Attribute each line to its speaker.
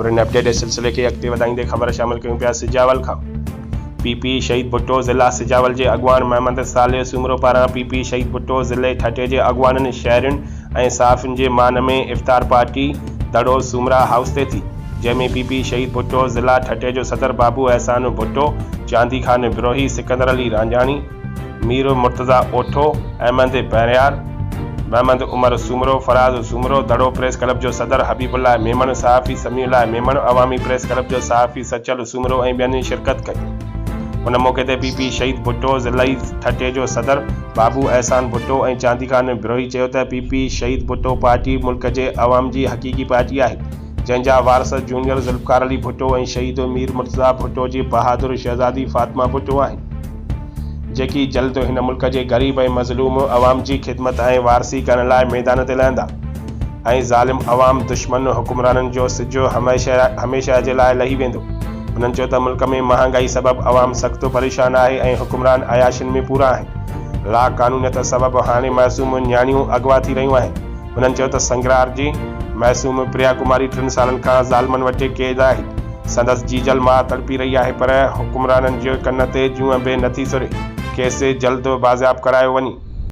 Speaker 1: خبرن اپڊيٽ جي سلسلي کي اڳتي وڌائيندي خبر شامل ڪيون پيا سجاول کان پي پي شهيد ڀٽو ضلع سجاول جي اڳواڻ محمد صالح سومرو پاران پي پي شهيد ڀٽو ضلعي ٺٽي جي اڳواڻن شهرين ۽ صحافين جي مان ۾ افطار پارٽي دڙو سومرا هائوس تي ٿي جنهن ۾ پي پي شهيد ڀٽو ضلع ٺٽي جو صدر بابو احسان ڀٽو چاندي خان بروهي سڪندر علي رانجهاڻي مير مرتضيٰ اوٺو، احمد بهريار، محمد عمر سومرو، فراز سومرو، دڙو پريس ڪلب جو صدر حبيب الله ميمڻ، صحافي سميع الله ميمڻ، عوامي پريس ڪلب جو صحافي سچل سومرو ۽ ٻين شرڪت ڪئي. ان موقعي تي پي پي شهيد ڀٽو ضلعي ٺٽي جو صدر بابو احسان ڀٽو ۽ چاندي خان بروهي چيو ته پي پي شهيد ڀٽو پارٽي ملڪ جي عوام جي حقيقي پارٽي آهي جنهن جا وارث جونيئر ذوالفقار علي ڀٽو ۽ شهيد مير مرتضيٰ ڀٽو جي بهادر شهزادي فاطمه ڀٽو آهن. جيڪي جلد هن ملڪ جي غريب ۽ مظلوم عوام جي خدمت ۽ وارثي ڪرڻ لاء ميدان تي لهندا ۽ ظالم عوام دشمن حڪمرانن جو سج هميشه جي لاء لهي ويندو. هنن چيو ته ملڪ ۾ مهانگائي سبب عوام سخت پريشان آهي ۽ حڪمران عياشين ۾ پورا آهن. لا قانونيت سبب هاڻي معصوم نياڻيون اغوا ٿي رهيون آهن. هنن چيو ته سنگرار جي معصوم پريا ڪماري ٽن سالن کان ظالمن وٽ قيد آهي. سندس جيجل ماء تڙپي رهي آهي پر حڪمرانن جي ڪن تي جونء به نٿي سري، کيس جلد بازياب ڪرايو وڃي.